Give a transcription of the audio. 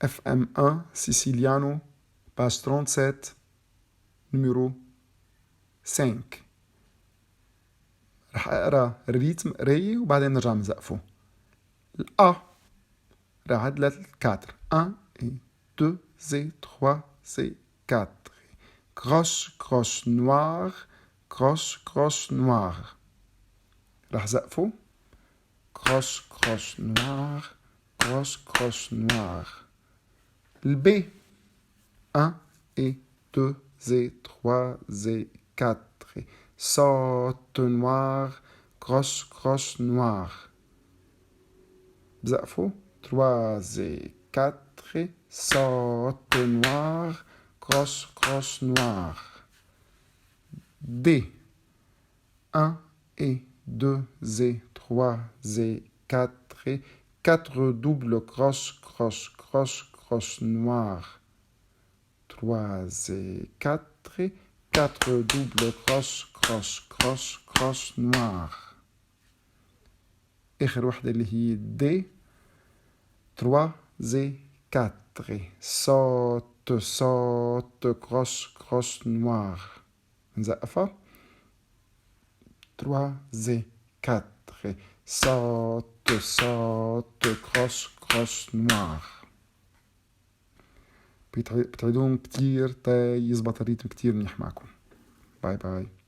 FM 1 Siciliano, page 37, numéro 5. رح اقرا ال rythme قراية وبعدين نرجع نزقفه. ال A رح عد لل 4. 1 et 2 et 3 et 4. Croche, croche noire, croche, croche noire. رح زقفه. Croche, croche noire, croche, croche noire. ال B. 1 et 2 et 3 et 4. Saute noire, croche, croche noire. بزقفوا. 3 et 4. Saute noire, croche, croche noire. D. 1 et 2 et 3 et 4 et 4 double croche, croche, croche, croche noire. 3 et 4 et 4 double croche, croche, croche, croche noire. آخر وحدة اللي هي D. 3 et 4. Saute, saute, croche, croche noire. نزقفها. 3 et 4. Saute, saute, croche, croche noire. بتعيدون كتير تا يزبط ال rythme كتير منيح معكم. Bye bye.